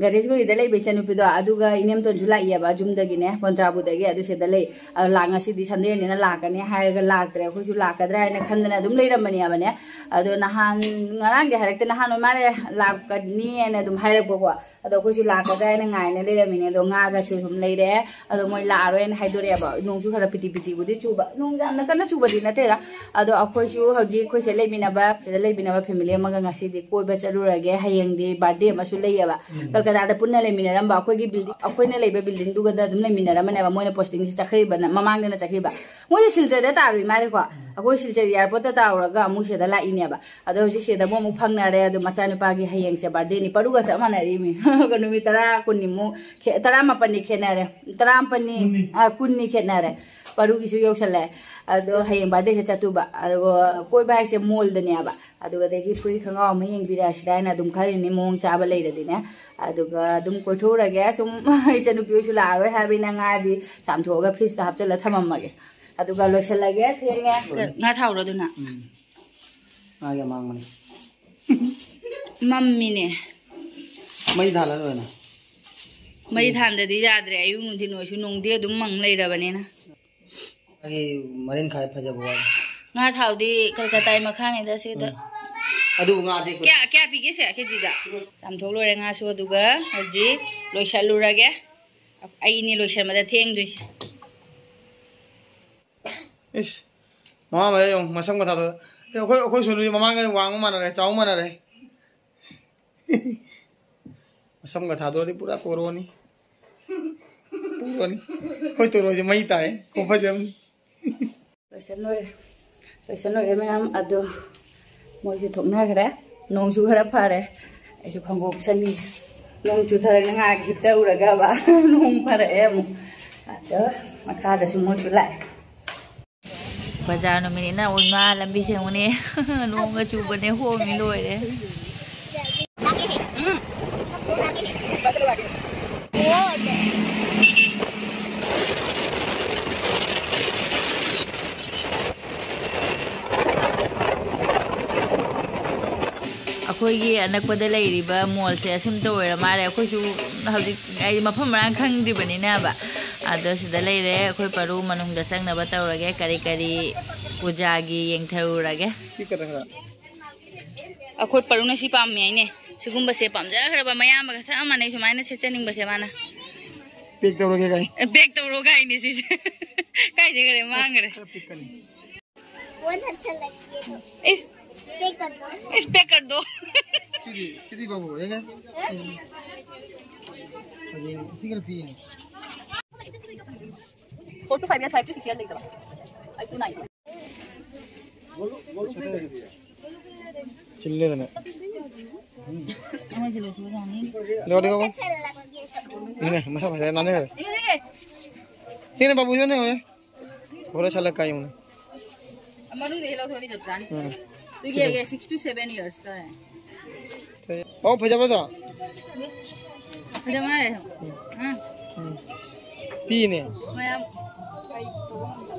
ꯒꯅꯦꯁꯒꯨꯔꯤꯗ ꯂꯩꯕ ꯏꯆꯟꯅꯨꯄꯤꯗꯣ, ꯑꯗꯨꯒ ꯏꯅꯦꯝꯇꯣꯟꯁꯨ ꯂꯥꯛꯏꯑꯕ ꯌꯨꯝꯗꯒꯤꯅꯦ, ꯄꯣꯟꯇ꯭ꯔꯥꯕꯨꯗꯒꯤ꯫ ꯑꯗꯨ ꯁꯤꯗ ꯂꯩ꯫ ꯑꯗꯣ ꯂꯥꯛ-, ꯉꯁꯤꯗꯤ ꯁꯟꯗꯦꯅꯤꯅ ꯂꯥꯛꯀꯅꯤ ꯍꯥꯏꯔꯒ ꯂꯥꯛꯇ꯭ꯔꯦ꯫ ꯑꯩꯈꯣꯏꯁꯨ ꯂꯥꯛꯀꯗ꯭ꯔꯥ ꯍꯥꯏꯅ ꯈꯟꯗꯅ ꯑꯗꯨꯝ ꯂꯩꯔꯝꯕꯅꯦꯕꯅꯦ꯫ ꯑꯗꯣ ꯅꯍꯥꯟ, ꯉꯔꯥꯡꯗꯤ ꯍꯥꯏꯔꯛꯇꯦ, ꯅꯍꯥꯟ ꯑꯣꯏ ꯃꯥꯜꯂꯦ, ꯂꯥꯛꯀꯅꯤ ꯍꯥꯏꯅ ꯑꯗꯨꯝ ꯍꯥꯏꯔꯛꯄꯀꯣ꯫ ꯑꯗꯣ ꯑꯩꯈꯣꯏꯁꯨ ꯂꯥꯛꯀꯗ꯭ꯔꯥ ꯍꯥꯏꯅ ꯉꯥꯏꯅ ꯂꯩꯔꯝꯃꯤꯅꯦ꯫ ꯑꯗꯣ ꯉꯥꯒꯁꯨ ꯑꯗꯨꯝ ꯂꯩꯔꯦ꯫ ꯑꯗꯣ ꯃꯣꯏ ꯂꯥꯛꯑꯔꯣꯏꯅ ꯍꯥꯏꯗꯣꯔꯛꯑꯦꯕ꯫ ꯅꯣꯡꯁꯨ ꯈꯔ ꯄꯤꯇꯤ ꯄꯤꯇꯤꯕꯨꯗꯤ ꯆꯨꯕ, ꯅꯣꯡ ꯌꯥꯝꯅ ꯀꯟꯅ ꯆꯨꯕꯗꯤ ꯅꯠꯇꯦꯗ꯫ ꯑꯗꯣ ꯑꯩꯈꯣꯏꯁꯨ ꯍꯧꯖꯤꯛ ꯑꯩꯈꯣꯏ ꯁꯤꯗ ꯂꯩꯃꯤꯟꯅꯕ, ꯁꯤꯗ ꯂꯩꯃꯤꯟꯅꯕ ꯐꯦꯃꯤꯂꯤ ꯑꯃꯒ ꯉꯁꯤꯗꯤ ꯀꯣꯏꯕ ꯆꯠꯂꯨꯔꯒꯦ꯫ ꯍꯌꯦꯡꯗꯤ ꯕꯥꯔꯗꯦ ꯑꯃꯁꯨ ꯂꯩꯌꯦꯕ꯫ ꯀꯜꯀꯇꯥꯗ ꯄꯨꯟꯅ ꯂꯩꯃꯤꯟꯅꯔꯝꯕ ꯑꯩꯈꯣꯏꯒꯤ ꯕꯤꯜꯗꯤꯡ, ꯑꯩꯈꯣꯏꯅ ꯂꯩꯕ ꯕꯤꯜꯗꯤꯡꯗꯨꯒꯗ ꯑꯗꯨꯝ ꯂꯩꯃꯤꯟꯅꯔꯝꯕꯅꯦꯕ꯫ ꯃꯣꯏꯅ ꯄꯣꯁꯇꯤꯡꯁꯦ ꯆꯠꯈ꯭ꯔꯤꯕꯅ, ꯃꯃꯥꯡꯗꯅ ꯆꯠꯈꯤꯕ꯫ ꯃꯣꯏꯁꯦ ꯁꯤꯜꯆꯔꯗ ꯇꯥꯔꯨꯏ ꯃꯥꯜꯂꯦꯀꯣ꯫ ꯑꯩꯈꯣꯏ ꯁꯤꯜꯆꯔ ꯑꯦꯌꯥꯔꯄꯣꯔꯠꯇ ꯇꯥꯔꯨꯔꯒ ꯑꯃꯨꯛ ꯁꯤꯗ ꯂꯥꯛꯏꯅꯦꯕ꯫ ꯑꯗꯣ ꯍꯧꯖꯤꯛ ꯁꯤꯗ ꯑꯃꯨꯛ, ꯑꯃꯨꯛ ꯐꯪꯅꯔꯦ꯫ ꯑꯗꯣ ꯃꯆꯥꯅꯨꯄꯥꯒꯤ ꯍꯌꯦꯡꯁꯦ ꯕꯥꯔꯗꯦꯅꯤ꯫ ꯄꯔꯨꯒ ꯆꯞ ꯃꯥꯟꯅꯔꯤꯃꯤ꯫ ꯅꯨꯃꯤꯠ ꯇꯔꯥ ꯀꯨꯟꯅꯤꯃꯨꯛ ꯈꯦ-, ꯇꯔꯥꯃꯥꯄꯟꯅꯤ ꯈꯦꯠꯅꯔꯦ꯫ ꯇꯔꯥꯃꯥꯄꯟꯅꯤ, ꯀꯨꯟꯅꯤ꯫ ꯑ, ꯀꯨꯟꯅꯤ ꯈꯦꯠꯅꯔꯦ꯫ ꯄꯔꯨꯒꯤꯁꯨ ꯌꯧꯁꯜꯂꯛꯑꯦ꯫ ꯑꯗꯣ ꯍꯌꯦꯡ ꯕꯥꯔꯗꯦꯁꯦ ꯆꯠꯇꯨꯕ꯫ ꯑꯗꯨꯒ ꯀꯣꯏꯕ ꯍꯥꯏꯁꯦ ꯃꯣꯜꯗꯅꯦꯕ꯫ ꯑꯗꯨꯒ ꯑꯗꯒꯤ ꯐꯨꯔꯤꯠ ꯈꯣꯡꯒ꯭ꯔꯥꯎ ꯑꯃ ꯌꯦꯡꯕꯤꯔꯛꯑꯁꯤꯔꯥ ꯍꯥꯏꯅ ꯑꯗꯨꯝ ꯈꯜꯂꯤꯅꯤ, ꯃꯑꯣꯡ ꯆꯥꯕ ꯂꯩꯔꯗꯤꯅꯦ꯫ ꯑꯗꯨꯒ ꯑꯗꯨꯝ ꯀꯣꯏꯊꯣꯛꯎꯔꯒꯦ꯫ ꯁꯨꯝ ꯏꯆꯟꯅꯨꯄꯤ ꯍꯣꯏꯁꯨ ꯂꯥꯛꯑꯔꯣꯏ ꯍꯥꯏꯕꯅꯤꯅ ꯉꯥꯗꯤ ꯆꯥꯝꯊꯣꯛꯑꯒ ꯐ꯭ꯔꯤꯖꯇ ꯍꯥꯞꯆꯜꯂ ꯊꯝꯃꯝꯃꯒꯦ꯫ ꯑꯗꯨꯒ ꯂꯣꯏꯁꯤꯜꯂꯒꯦ꯫ ꯊꯦꯡꯉꯦ꯫ ꯉꯥ ꯊꯥꯎꯔꯣ ꯑꯗꯨꯅ? ꯎꯝ꯫ ꯉꯥꯒꯤ ꯑꯃꯥꯡꯕꯅꯤ꯫ ꯃꯝꯃꯤꯅꯦ꯫ ꯃꯩ ꯊꯥꯜꯂ ꯂꯣꯏꯔꯦ꯫ ꯃꯩ ꯊꯥꯟꯗꯗꯤ ꯌꯥꯗ꯭ꯔꯦ꯫ ꯑꯌꯨꯛ ꯅꯨꯡꯊꯤꯟ ꯑꯣꯏꯁꯨ ꯅꯣꯡꯗꯤ ꯑꯗꯨꯝ ꯃꯪ ꯂꯩꯔꯕꯅꯤꯅ꯫ ꯃꯥꯒꯤ ꯃꯔꯤꯟ ꯈꯥꯏ ꯐꯖꯕ ꯋꯥꯅꯤ꯫ ꯉꯥ ꯊꯥꯎꯗꯤ ꯀꯜꯀꯇꯥꯒꯤ ꯃꯈꯥꯅꯤꯗ ꯁꯤꯗ꯫ ꯎꯝ꯫ ꯑꯗꯨꯕꯨ ꯉꯥ ꯑꯇꯦꯛꯄ꯫ ꯀꯌꯥ, ꯀꯌꯥ ꯄꯤꯒꯦ ꯁꯦ ꯀꯦꯖꯤꯗ? ꯆꯥꯝꯊꯣꯛ ꯂꯣꯏꯔꯦ ꯉꯥꯁꯨ, ꯑꯗꯨꯒ ꯍꯧꯖꯤꯛ ꯂꯣꯏꯁꯜꯂꯨꯔꯒꯦ꯫ ꯑꯩꯅꯦ ꯂꯣꯏꯁꯟꯕꯗ ꯊꯦꯡꯗꯣꯏꯁꯦ꯫ ꯏꯁ, ꯃꯃꯥ ꯃꯌꯥ ꯌꯦꯡꯉꯨ, ꯃꯁꯝꯒ ꯊꯥꯗꯣꯛꯑ꯫ ꯑꯦ, ꯑꯩꯈꯣꯏ, ꯑꯩꯈꯣꯏ ꯁꯣꯅꯨꯁꯦ ꯃꯃꯥꯡꯒ ꯋꯥꯡꯕ ꯃꯥꯟꯅꯔꯦ, ꯆꯥꯎꯕ ꯃꯥꯟꯅꯔꯦ꯫ ꯃꯁꯝꯒ ꯊꯥꯗꯣꯛꯑꯗꯤ ꯄꯨꯔꯥ ꯇꯣꯔꯣꯅꯤ꯫ ꯇꯣꯔꯣꯅꯤ꯫ ꯑꯩꯈꯣꯏ ꯇꯣꯔꯣꯁꯦ ꯃꯩ ꯇꯥꯏ꯫ ꯈꯨꯐꯖ ꯑꯃꯅꯤ꯫ ꯂꯣꯏꯁꯟ ꯂꯣꯏꯔꯦ꯫ ꯂꯣꯏꯁꯟ ꯂꯣꯏꯔꯦ ꯃꯌꯥꯝ꯫ ꯑꯗꯣ ꯃꯣꯏꯁꯨ ꯊꯣꯛꯅꯈ꯭ꯔꯦ꯫ ꯅꯣꯡꯁꯨ ꯈꯔ ꯐꯔꯦ꯫ ꯑꯩꯁꯨ ꯈꯣꯡꯎꯞ ꯎꯞꯁꯟꯅꯤꯡꯉꯦ꯫ ꯅꯣꯡ ꯆꯨꯊꯔꯒ ꯉꯥꯏꯍꯥꯛ ꯍꯤꯞꯇꯔꯨꯔꯒꯕ ꯅꯣꯡ ꯐꯔꯛꯑꯦ ꯑꯃꯨꯛ꯫ ꯑꯗꯣ ꯃꯈꯥꯗꯁꯨ ꯃꯣꯏꯁꯨ ꯂꯥꯛꯑꯦ꯫ ꯕꯖꯥꯔ ꯅꯨꯃꯤꯠꯅꯤꯅ ꯑꯣꯏꯃꯥ ꯂꯝꯕꯤ ꯁꯦꯡꯕꯅꯦ꯫ ꯅꯣꯡꯒ ꯆꯨꯕꯅꯦ, ꯍꯣꯝꯃꯤ ꯂꯣꯏꯔꯦ꯫ ꯑꯩꯈꯣꯏꯒꯤ ꯑꯅꯛꯄꯗ ꯂꯩꯔꯤꯕ ꯃꯣꯜꯁꯦ ꯑꯁꯤꯝꯇ ꯑꯣꯏꯔ ꯃꯥꯜꯂꯦ꯫ ꯑꯩꯈꯣꯏꯁꯨ ꯍꯧꯖꯤꯛ ꯍꯥꯏꯗꯤ ꯃꯐꯝ ꯃꯔꯥꯡ ꯈꯪꯗ꯭ꯔꯤꯕꯅꯤꯅꯕ꯫ ꯑꯗꯣ ꯁꯤꯗ ꯂꯩꯔꯦ꯫ ꯑꯩꯈꯣꯏ ꯄꯔꯨ ꯃꯅꯨꯡꯗ ꯆꯪꯅꯕ ꯇꯧꯔꯒꯦ꯫ ꯀꯔꯤ ꯀꯔꯤ ꯄꯨꯖꯥꯒꯤ ꯌꯦꯡꯊꯔꯨꯔꯒꯦ꯫ ꯁꯤ ꯈꯛꯇꯪ ꯈꯔ꯫ ꯑꯩꯈꯣꯏ ꯄꯔꯨꯅ ꯁꯤ ꯄꯥꯝꯃꯦ ꯍꯥꯏꯅꯦ꯫ ꯁꯤꯒꯨꯝꯕꯁꯦ ꯄꯥꯝꯖꯈ꯭ꯔꯕ ꯃꯌꯥꯝꯕꯒ ꯆꯞ ꯃꯥꯟꯅꯩ꯫ ꯁꯨꯃꯥꯏꯅ ꯁꯦꯠꯆꯅꯤꯡꯕꯁꯦ ꯃꯥꯅ꯫ ꯄꯦꯛ ꯇꯧꯔꯒꯦ ꯀꯥꯏ꯫ ꯑꯦ, ꯄꯦꯛ ꯇꯧꯔꯣ ꯀꯥꯏꯅꯦ ꯁꯤꯁꯦ꯫ ꯀꯥꯏꯗꯩ ꯈꯔ ꯃꯥꯡꯈ꯭ꯔꯦ꯫ ꯈꯔ ꯄꯤꯛꯀꯅꯤ꯫ ꯏꯁ꯫ ꯏꯁ, ꯄꯦꯛ ꯀꯔ ꯗꯣ꯫ ꯁꯤꯗꯤ, ꯁꯤꯗꯤ ꯕꯥꯕꯨ, ꯌꯦꯡꯉꯦ꯫ ꯐꯖꯩꯅꯦ, ꯁꯤ ꯈꯔ ꯄꯤꯛꯏꯅꯦ꯫ Four to five years, five to six years ꯂꯩꯇꯕ꯫ Five to nine꯫ ꯆꯤꯜꯂꯦꯗꯅ꯫ ꯂꯦꯛꯑꯣ, ꯂꯦꯛꯑꯣ꯫ ꯏꯅꯦ, ꯃꯁꯛ ꯐꯖꯩ, ꯅꯥꯟꯅ ꯐꯖꯩ꯫ ꯁꯤꯅ ꯕꯥꯕꯨ, ꯁꯤꯅ ꯍꯣꯏ꯫ ꯍꯣꯔꯦꯟ ꯁꯥꯠꯂꯛꯀꯥꯏ ꯌꯦꯡꯉꯨꯅꯦ꯫ ꯃꯅꯨꯡꯗꯒꯤ ꯂꯧꯊꯣꯛꯑꯗꯤ ꯆꯞ ꯆꯥꯅꯤ꯫ ꯎꯝ꯫ ꯑꯗꯨꯒꯤ ꯑꯩꯒꯤ six to seven years ꯇꯥꯏ꯫ ꯄꯥꯎ ꯐꯖꯕ꯭ꯔꯣ ꯑꯗꯣ? ꯐꯖ ꯃꯥꯜꯂꯦ꯫ ꯎꯝ꯫ ꯎꯝ꯫ ꯄꯤꯅꯦ꯫ ꯃꯌꯥꯝ꯫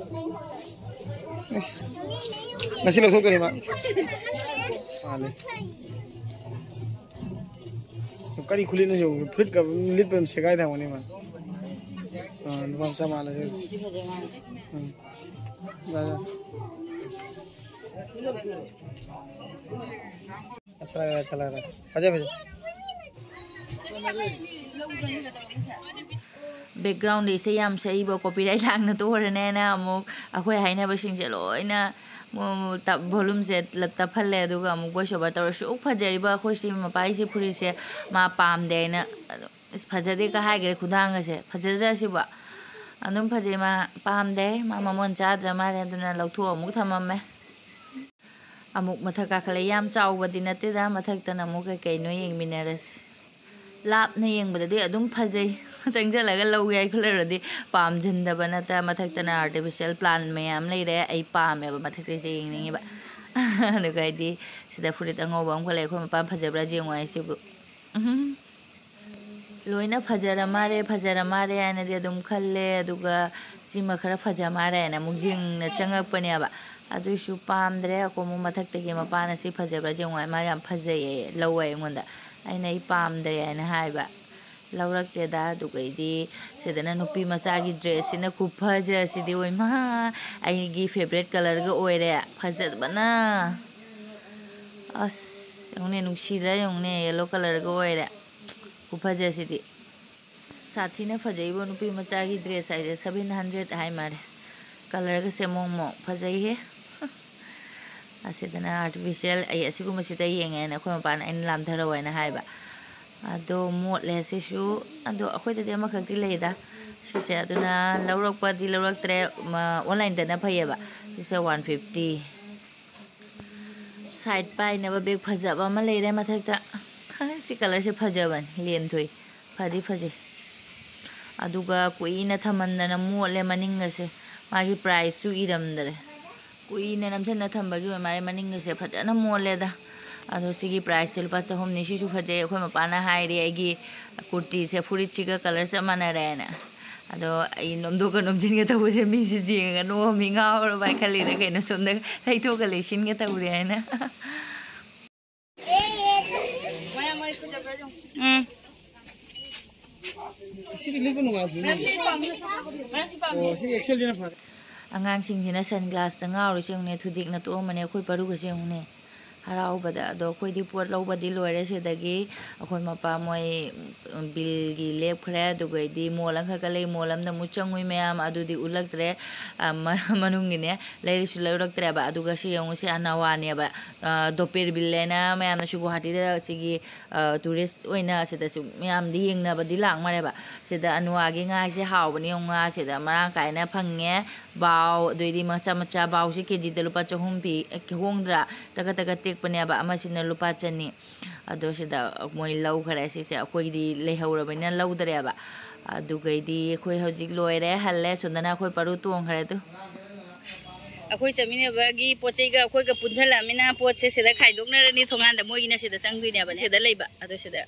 ꯑꯁ꯫ ꯉꯁꯤ ꯂꯧꯊꯣꯛꯇꯣꯔꯦ ꯃꯥ꯫ ꯃꯥꯜꯂꯦ꯫ ꯀꯔꯤ ꯈꯨꯂꯤꯠꯅꯣ ꯌꯦꯡꯉꯨ, ꯐꯨꯔꯤꯠꯀ ꯂꯤꯠꯄ ꯑꯗꯨꯝ ꯁꯦꯒꯥꯏ ꯊꯝꯒꯅꯤ ꯃꯥ꯫ ꯑꯥ, ꯅꯨꯄꯥ ꯃꯆꯥ ꯃꯥꯜꯂꯦ ꯁꯤ꯫ ꯎꯝ꯫ ꯌꯥ, ꯌꯥ꯫ ꯑꯆꯥ ꯂꯒ ꯔꯍꯥ, ꯑꯆꯥ ꯂꯒ ꯔꯍꯥ꯫ ꯐꯖꯩ, ꯐꯖꯩ꯫ Background ꯗ ꯏꯁꯩ ꯌꯥꯝ ꯁꯛꯏꯕ, copyright ꯂꯥꯡꯅ ꯇꯣꯔꯅꯦꯅ ꯑꯃꯨꯛ ꯑꯩꯈꯣꯏ ꯍꯥꯏꯅꯕꯁꯤꯡꯁꯦ ꯂꯣꯏꯅ ꯃꯨ-, ꯃꯨ-, ꯇꯞ-, volume ꯁꯦ ꯂ-, ꯇꯞꯍꯜꯂꯦ꯫ ꯑꯗꯨꯒ ꯑꯃꯨꯛ voice over ꯇꯧꯔꯁꯨ ꯁꯨꯛ ꯐꯖꯔꯤꯕ ꯑꯩꯈꯣꯏ ꯁꯤ ꯃꯄꯥꯒꯤꯁꯤ ꯐꯨꯔꯤꯠꯁꯦ ꯃꯥ ꯄꯥꯝꯗꯦ ꯍꯥꯏꯅ ꯑꯗꯨꯝ, "ꯏꯁ, ꯐꯖꯗꯦ" ꯀ ꯍꯥꯏꯈ꯭ꯔꯦ ꯈꯨꯗꯥꯡꯒꯁꯦ꯫ ꯐꯖꯗ꯭ꯔꯥ ꯁꯤꯕꯣ? ꯑꯗꯨꯝ ꯐꯖꯩ, ꯃꯥ ꯄꯥꯝꯗꯦ, ꯃꯥ ꯃꯃꯣꯟ ꯆꯥꯗ꯭ꯔ ꯃꯥꯜꯂꯦ, ꯑꯗꯨꯅ ꯂꯧꯊꯣꯛꯑ ꯑꯃꯨꯛ ꯊꯝꯃꯝꯃꯦ꯫ ꯑꯃꯨꯛ ꯃꯊꯛ ꯀꯥꯈꯠꯂꯦ꯫ ꯌꯥꯝ ꯆꯥꯎꯕꯗꯤ ꯅꯠꯇꯦꯗ, ꯃꯊꯛꯇꯅ ꯑꯃꯨꯛ ꯀꯩ ꯀꯩꯅꯣ ꯌꯦꯡꯃꯤꯟꯅꯔꯁꯤ꯫ ꯂꯥꯞꯅ ꯌꯦꯡꯕꯗꯗꯤ ꯑꯗꯨꯝ ꯐꯖꯩ꯫ ꯆꯪꯁꯤꯜꯂꯒ ꯂꯧꯒꯦ ꯍꯥꯏ ꯈꯜꯂꯨꯔꯗꯤ ꯄꯥꯝꯁꯤꯟꯗꯕ ꯅꯠꯇ꯫ ꯃꯊꯛꯇꯅ artificial plant ꯃꯌꯥꯝ ꯂꯩꯔꯦ꯫ ꯑꯩ ꯄꯥꯝꯃꯦꯕ ꯃꯊꯛꯇꯩꯁꯦ ꯌꯦꯡꯅꯤꯡꯉꯤꯕ꯫ ꯑꯗꯨꯒ ꯍꯥꯏꯗꯤ ꯁꯤꯗ ꯐꯨꯔꯤꯠ ꯑꯉꯧꯕ ꯑꯃꯈꯛ ꯂꯩ꯫ ꯑꯩꯈꯣꯏ ꯃꯄꯥꯟ ꯐꯖꯕ꯭ꯔꯥ ꯌꯦꯡꯉꯣ ꯍꯥꯏꯁꯤꯕꯨ꯫ ꯎꯝ꯫ ꯂꯣꯏꯅ ꯐꯖꯔ ꯃꯥꯜꯂꯦ, ꯐꯖꯔ ꯃꯥꯜꯂꯦ ꯍꯥꯏꯅꯗꯤ ꯑꯗꯨꯝ ꯈꯜꯂꯦ꯫ ꯑꯗꯨꯒ ꯁꯤꯃ ꯈꯔ ꯐꯖ ꯃꯥꯜꯂꯦ ꯍꯥꯏꯅ ꯑꯃꯨꯛ ꯌꯦꯡꯅ ꯆꯪꯉꯛꯄꯅꯦꯕ꯫ ꯑꯗꯨꯏꯁꯨ ꯄꯥꯝꯗ꯭ꯔꯦ꯫ ꯑꯀꯣ ꯑꯃꯨꯛ ꯃꯊꯛꯇꯒꯤ ꯃꯄꯥꯅ "ꯁꯤ ꯐꯖꯕ꯭ꯔꯥ ꯌꯦꯡꯉꯣ" ꯍꯥꯏ꯫ "ꯃꯥ ꯌꯥꯝ ꯐꯖꯩꯌꯦ, ꯂꯧ" ꯍꯥꯏ ꯑꯩꯉꯣꯟꯗ꯫ ꯑꯩꯅ "ꯑꯩ ꯄꯥꯝꯗ꯭ꯔꯦ" ꯍꯥꯏꯅ ꯍꯥꯏꯕ꯫ ꯂꯧꯔꯛꯇꯦꯗ꯫ ꯑꯗꯨꯒꯩꯗꯤ ꯁꯤꯗꯅ ꯅꯨꯄꯤ ꯃꯆꯥꯒꯤ dress ꯁꯤꯅ ꯈꯨꯐꯖꯁꯤꯗꯤ, ꯑꯣꯏꯃꯥ! ꯑꯩꯒꯤ favourite colour ꯒ ꯑꯣꯏꯔꯦ꯫ ꯐꯖꯕꯅ! ꯑꯁ, ꯌꯦꯡꯉꯨꯅꯦ, ꯅꯨꯡꯁꯤꯗ꯭ꯔꯥ ꯌꯦꯡꯉꯨꯅꯦ, yellow colour ꯒ ꯑꯣꯏꯔꯦ꯫ ꯈꯨꯐꯖꯁꯤꯗꯤ꯫ ꯁꯥꯊꯤꯅ ꯐꯖꯩꯕꯣ, ꯅꯨꯄꯤ ꯃꯆꯥꯒꯤ dress ꯍꯥꯏꯁꯦ꯫ Seven hundred ꯍꯥꯏ ꯃꯥꯜꯂꯦ꯫ Colour ꯒꯁꯦ ꯃꯑꯣꯡ ꯃꯑꯣꯡ꯫ ꯐꯖꯩꯍꯦ꯫ ꯑꯁꯤꯗꯅ ꯑꯥꯔꯇꯤꯐꯤꯁꯦꯜ, ꯑꯩ ꯑꯁꯤꯒꯨꯝꯕꯁꯤꯗ ꯌꯦꯡꯉꯦꯅ ꯑꯩꯈꯣꯏ ꯃꯄꯥꯅ ꯑꯩꯅ ꯂꯥꯝꯊꯔꯛꯑꯣ ꯍꯥꯏꯅ ꯍꯥꯏꯕ꯫ ꯑꯗꯣ ꯃꯣꯠꯂꯦ ꯁꯤꯁꯨ꯫ ꯑꯗꯣ ꯑꯩꯈꯣꯏꯗꯗꯤ ꯑꯃꯈꯛꯇꯤ ꯂꯩꯗ ꯁꯤꯁꯦ꯫ ꯑꯗꯨꯅ ꯂꯧꯔꯛꯄꯗꯤ ꯂꯧꯔꯛꯇ꯭ꯔꯦ꯫ ꯑꯣꯟꯂꯥꯏꯟꯗꯅ ꯐꯩꯌꯦꯕ꯫ ꯁꯤꯁꯦ ꯋꯥꯟ ꯐꯤꯐꯇꯤ꯫ ꯁꯥꯏꯠ ꯄꯥꯏꯅꯕ ꯕꯦꯒ ꯐꯖꯕ ꯑꯃ ꯂꯩꯔꯦ ꯃꯊꯛꯇ꯫ ꯁꯤ ꯀꯂꯔꯁꯦ ꯐꯖꯕꯅꯤ, ꯂꯦꯝꯊꯣꯏ꯫ ꯐꯗꯤ ꯐꯖꯩ꯫ ꯑꯗꯨꯒ ꯀꯨꯏꯅ ꯊꯝꯃꯟꯗꯅ ꯃꯣꯠꯂꯦ ꯃꯅꯤꯡꯒꯁꯦ꯫ ꯃꯥꯒꯤ ꯄ꯭ꯔꯥꯏꯁꯁꯨ ꯏꯔꯝꯗꯔꯦ꯫ ꯀꯨꯏꯅ ꯅꯝꯁꯤꯟꯅ ꯊꯝꯕꯒꯤ ꯑꯣꯏ ꯃꯥꯜꯂꯦ, ꯃꯅꯤꯡꯒꯁꯦ ꯐꯖꯅ ꯃꯣꯠꯂꯦꯗ꯫ ꯑꯗꯣ ꯁꯤꯒꯤ ꯄ꯭ꯔꯥꯏꯁꯁꯦ ꯂꯨꯄꯥ ꯆꯍꯨꯝꯅꯤ꯫ ꯁꯤꯁꯨ ꯐꯖꯩ꯫ ꯑꯩꯈꯣꯏ ꯃꯄꯥꯅ ꯍꯥꯏꯔꯤ ꯑꯩꯒꯤ ꯀꯨꯔꯇꯤꯁꯦ ꯐꯨꯔꯤꯠꯁꯤꯒ ꯀꯂꯔ ꯆꯞ ꯃꯥꯟꯅꯔꯦꯅ꯫ ꯑꯗꯣ ꯑꯩ ꯅꯣꯝꯗꯣꯛꯀ ꯅꯣꯝꯁꯤꯟꯒ ꯇꯧꯕꯁꯦ ꯃꯤꯁꯦ ꯌꯦꯡꯉꯒ ꯅꯣꯛꯑꯝꯃꯤ, ꯉꯥꯎꯔꯕ ꯍꯥꯏ ꯈꯜꯂꯤꯔ ꯀꯩꯅꯣ, ꯁꯣꯝꯗ ꯂꯩꯊꯣꯛꯀ ꯂꯩꯁꯤꯟꯒ ꯇꯧꯔꯦ ꯍꯥꯏꯅ꯫ ꯎꯝ꯫ ꯁꯤꯗꯤ ꯂꯤꯠꯄ ꯅꯨꯡꯉꯥꯏꯕꯅꯤꯅꯦ꯫ ꯑꯣ, ꯁꯤ ꯑꯦꯛꯁꯦꯜꯁꯤꯅ ꯐꯔꯦ꯫ ꯑꯉꯥꯡꯁꯤꯡꯁꯤꯅ ꯁꯟ ꯒ꯭ꯂꯥꯁꯇ ꯉꯥꯎꯔꯤꯁꯦ ꯌꯦꯡꯉꯨꯅꯦ, ꯊꯨꯗꯦꯛꯅ ꯇꯣꯛꯑꯝꯃꯅꯦ ꯑꯩꯈꯣꯏ ꯄꯔꯨꯒꯁꯦ ꯌꯦꯡꯉꯨꯅꯦ, ꯍꯔꯥꯎꯕꯗ꯫ ꯑꯗꯣ ꯑꯩꯈꯣꯏꯗꯤ ꯄꯣꯠ ꯂꯧꯕꯗꯤ ꯂꯣꯏꯔꯦ ꯁꯤꯗꯒꯤ꯫ ꯑꯩꯈꯣꯏ ꯃꯄꯥ ꯃꯣꯏ ꯕꯤꯜꯒꯤ ꯂꯦꯞꯈ꯭ꯔꯦ꯫ ꯑꯗꯨꯒꯩꯗꯤ ꯃꯣꯜ ꯑꯃꯈꯛꯀ ꯂꯩ, ꯃꯣꯜ ꯑꯃꯗ ꯑꯃꯨꯛ ꯆꯪꯉꯨꯏ ꯃꯌꯥꯝ, ꯑꯗꯨꯗꯤ ꯎꯠꯂꯛꯇ꯭ꯔꯦ꯫ ꯑ, ꯃ-, ꯃꯅꯨꯡꯒꯤꯅꯦ, ꯂꯩꯔꯁꯨ ꯂꯩꯔꯛꯇ꯭ꯔꯦꯕ꯫ ꯑꯗꯨꯒ ꯁꯤ ꯌꯦꯡꯉꯨ, ꯁꯤ ꯑꯅꯋꯥꯅꯦꯕ꯫ ꯑ, ꯗꯣꯄꯦꯔ ꯕꯤꯜ ꯍꯥꯏꯅ ꯃꯌꯥꯝꯅꯁꯨ ꯒꯨꯍꯥꯇꯤꯗ ꯁꯤꯒꯤ, ꯑ, ꯇꯨꯔꯤꯁ ꯑꯣꯏꯅ ꯁꯤꯗꯁꯨ ꯃꯌꯥꯝꯗꯤ ꯌꯦꯡꯅꯕꯗꯤ ꯂꯥꯛ ꯃꯥꯜꯂꯦꯕ꯫ ꯁꯤꯗ ꯑꯅꯋꯥꯒꯤ ꯉꯥꯁꯦ ꯍꯥꯎꯕꯅꯦ ꯌꯦꯡꯉꯨ, ꯉꯥ ꯁꯤꯗ ꯃꯔꯥꯡ ꯀꯥꯏꯅ ꯐꯪꯉꯦ꯫ ꯕꯥꯎ, ꯑꯗꯨꯏꯗꯤ ꯃꯆꯥ ꯃꯆꯥ ꯕꯥꯎꯁꯦ ꯀꯦ ꯖꯤꯗ ꯂꯨꯄꯥ ꯆꯍꯨꯝ ꯄꯤ, ꯑꯦ, ꯍꯣꯡꯗ꯭ꯔꯥ? ꯇꯒꯠ ꯇꯒꯠ ꯇꯦꯛꯄꯅꯦꯕ, ꯑꯃꯁꯤꯅ ꯂꯨꯄꯥ ꯆꯅꯤ꯫ ꯑꯗꯣ ꯁꯤꯗ ꯃꯣꯏ ꯂꯧꯈꯔꯦ ꯁꯤꯁꯦ, ꯑꯩꯈꯣꯏꯒꯤꯗꯤ ꯂꯩꯍꯧꯔꯕꯅꯤꯅ ꯂꯧꯗ꯭ꯔꯦꯕ꯫ ꯑꯗꯨꯒꯩꯗꯤ ꯑꯩꯈꯣꯏ ꯍꯧꯖꯤꯛ ꯂꯣꯏꯔꯦ, ꯍꯜꯂꯦ꯫ ꯁꯣꯝꯗꯅ ꯑꯩꯈꯣꯏ ꯄꯔꯨ ꯇꯣꯡꯈ꯭ꯔꯦ ꯑꯗꯨ꯫ ꯑꯩꯈꯣꯏ ꯆꯠꯃꯤꯟꯅꯕꯒꯤ ꯄꯣꯠ ꯆꯩꯒ ꯑꯩꯈꯣꯏꯒ ꯄꯨꯟꯁꯤꯜꯂꯛꯑꯃꯤꯅ ꯄꯣꯠꯁꯦ ꯁꯤꯗ ꯈꯥꯏꯗꯣꯛꯅꯔꯅꯤ, ꯊꯣꯡꯒꯥꯟꯗ ꯃꯣꯏꯒꯤꯅ ꯁꯤꯗ ꯆꯪꯗꯣꯏꯅꯦꯕ, ꯁꯤꯗ ꯂꯩꯕ꯫ ꯑꯗꯣ ꯁꯤꯗ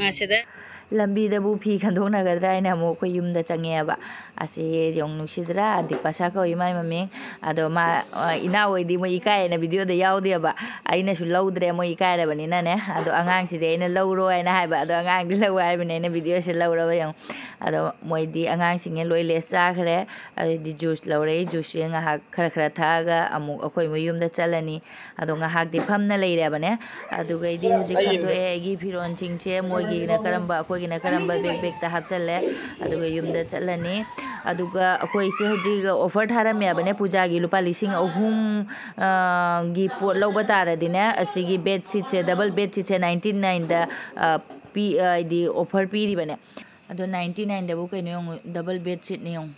ꯑꯥ, ꯁꯤꯗ꯫ ꯂꯝꯕꯤꯗꯕꯨ ꯐꯤ ꯈꯟꯗꯣꯛꯅꯒꯗ꯭ꯔꯥ ꯍꯥꯏꯅ ꯑꯃꯨꯛ ꯑꯩꯈꯣꯏ ꯌꯨꯝꯗ ꯆꯪꯉꯛꯑꯦꯕ꯫ ꯑꯁꯤ ꯌꯦꯡꯉꯨ, ꯅꯨꯡꯁꯤꯗ꯭ꯔꯥ? ꯗꯤꯄꯥꯁꯥ ꯀꯧꯏ ꯃꯥꯏ ꯃꯃꯤꯡ꯫ ꯑꯗꯣ ꯃꯥ, ꯑ, ꯏꯅꯥꯎ ꯍꯣꯏꯗꯤ ꯃꯣꯏ ꯏꯀꯥꯏꯌꯦꯅ ꯚꯤꯗꯤꯑꯣꯗ ꯌꯥꯎꯗꯦꯕ꯫ ꯑꯩꯅꯁꯨ ꯂꯧꯗ꯭ꯔꯦ, ꯃꯣꯏ ꯏꯀꯥꯏꯔꯕꯅꯤꯅꯅꯦ꯫ ꯑꯗꯣ ꯑꯉꯥꯡꯁꯤꯗꯤ ꯑꯩꯅ ꯂꯧꯔꯣ ꯍꯥꯏꯅ ꯍꯥꯏꯕ, ꯑꯗꯣ ꯑꯉꯥꯡꯗꯤ ꯂꯧ ꯍꯥꯏꯕꯅꯤ, ꯑꯩꯅ ꯚꯤꯗꯤꯑꯣꯁꯦ ꯂꯧꯔꯕ ꯌꯦꯡꯉꯨ꯫ ꯑꯗꯣ ꯃꯣꯏꯗꯤ ꯑꯉꯥꯡꯁꯤꯡꯅ ꯂꯣꯏ ꯂꯦꯁ ꯆꯥꯈ꯭ꯔꯦ꯫ ꯑꯗꯩꯗꯤ ꯖꯨꯁ ꯂꯧꯔꯛꯏ, ꯖꯨꯁꯁꯦ ꯉꯥꯏꯍꯥꯛ ꯈꯔ ꯈꯔ ꯊꯛꯑꯒ ꯑꯃꯨꯛ ꯑꯩꯈꯣꯏ ꯃꯣꯏ ꯌꯨꯝꯗ ꯆꯠꯂꯅꯤ꯫ ꯑꯗꯣ ꯉꯥꯏꯍꯥꯛꯇꯤ ꯐꯝꯅ ꯂꯩꯔꯦꯕꯅꯦ꯫ ꯑꯗꯨꯒꯩꯗꯤ ꯍꯧꯖꯤꯛ ꯑꯩ ꯈꯟꯗꯣꯛꯑꯦ, ꯑꯩꯒꯤ ꯐꯤꯔꯣꯟꯁꯤꯡꯁꯦ ꯃꯣꯏꯒꯤꯅ ꯀꯔꯝꯕ, ꯑꯩꯈꯣꯏꯒꯤꯅ ꯀꯔꯝꯕ ꯕꯦꯛ ꯕꯦꯛꯇ ꯍꯥꯞꯆꯜꯂꯦ꯫ ꯑꯗꯨꯒ ꯌꯨꯝꯗ ꯆꯠꯂꯅꯤ꯫ ꯑꯗꯨꯒ ꯑꯩꯈꯣꯏꯁꯦ ꯍꯧꯖꯤꯛ ꯑꯣꯐꯔ ꯊꯥꯔꯝꯃꯦꯕꯅꯦ, ꯄꯨꯖꯥꯒꯤ ꯂꯨꯄꯥ ꯂꯤꯁꯤꯡ ꯑꯍꯨꯝ, ꯑ, ꯒꯤ ꯄꯣꯠ ꯂꯧꯕ ꯇꯥꯔꯗꯤꯅꯦ, ꯑꯁꯤꯒꯤ ꯕꯦꯠꯁꯤꯠꯁꯦ, ꯗꯕꯜ ꯕꯦꯠꯁꯤꯠꯁꯦ ꯅꯥꯏꯟꯇꯤ ꯅꯥꯏꯟꯗ, ꯑ, ꯄꯤ-, ꯑ, ꯍꯥꯏꯗꯤ ꯑꯣꯐꯔ ꯄꯤꯔꯤꯕꯅꯦ꯫ ꯑꯗꯣ ꯅꯥꯏꯟꯇꯤ ꯅꯥꯏꯟꯗꯕꯨ ꯀꯩꯅꯣ ꯌꯦꯡꯉꯨ, ꯗꯕꯜ ꯕꯦꯠꯁꯤꯠꯅꯤ ꯌꯦꯡꯉꯨ꯫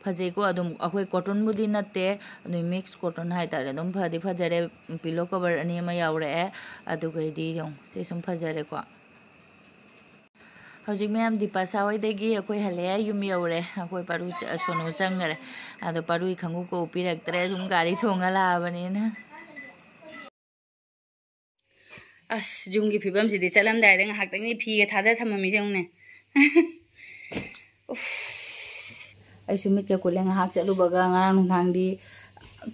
ꯐꯖꯩꯀꯣ꯫ ꯑꯗꯨꯝ ꯑꯩꯈꯣꯏ ꯀꯣꯇꯟꯕꯨꯗꯤ ꯅꯠꯇꯦ, ꯑꯗꯨꯝ ꯃꯤꯛꯁ ꯀꯣꯇꯟ ꯍꯥꯏꯇꯥꯔꯦ꯫ ꯑꯗꯨꯝ ꯐꯗꯤ ꯐꯖꯔꯦ꯫ ꯄꯤꯂꯣ ꯀꯣꯕꯔ ꯑꯅꯤ ꯑꯃ ꯌꯥꯎꯔꯛꯑꯦ꯫ ꯑꯗꯨꯒꯩꯗꯤ ꯌꯦꯡꯉꯨ, ꯁꯤ ꯁꯨꯝ ꯐꯖꯔꯦꯀꯣ꯫ ꯍꯧꯖꯤꯛ ꯃꯌꯥꯝ ꯗꯤꯄꯥꯁꯥ ꯍꯣꯏꯗꯒꯤ ꯑꯩꯈꯣꯏ ꯍꯜꯂꯛꯑꯦ, ꯌꯨꯝ ꯌꯧꯔꯦ꯫ ꯑꯩꯈꯣꯏ ꯄꯥꯔꯨ ꯆ-, ꯁꯣꯅꯨ ꯆꯪꯈꯔꯦ꯫ ꯑꯗꯣ ꯄꯥꯔꯨꯒꯤ ꯈꯪꯎꯞꯀ ꯎꯞꯄꯤꯔꯛꯇ꯭ꯔꯦ, ꯁꯨꯝ ꯒꯥꯔꯤ ꯊꯣꯡꯉ ꯂꯥꯛꯑꯕꯅꯤꯅ꯫ ꯑꯁ, ꯌꯨꯝꯒꯤ ꯐꯤꯕꯝꯁꯤꯗꯤ ꯆꯠꯂꯝꯗꯥꯏꯗ ꯉꯥꯏꯍꯥꯛꯇꯪꯗꯤ ꯐꯤꯒ ꯊꯥꯗ ꯊꯝꯃꯝꯃꯤꯁꯦ ꯌꯦꯡꯉꯨꯅꯦ꯫ ꯎꯐ꯫ ꯑꯩꯁꯨ ꯃꯤꯠꯀ ꯀꯨꯠꯂꯦ, ꯉꯥꯏꯍꯥꯛ ꯆꯠꯂꯨꯕꯒ ꯉꯔꯥꯡ ꯅꯨꯡꯗꯥꯡꯗꯤ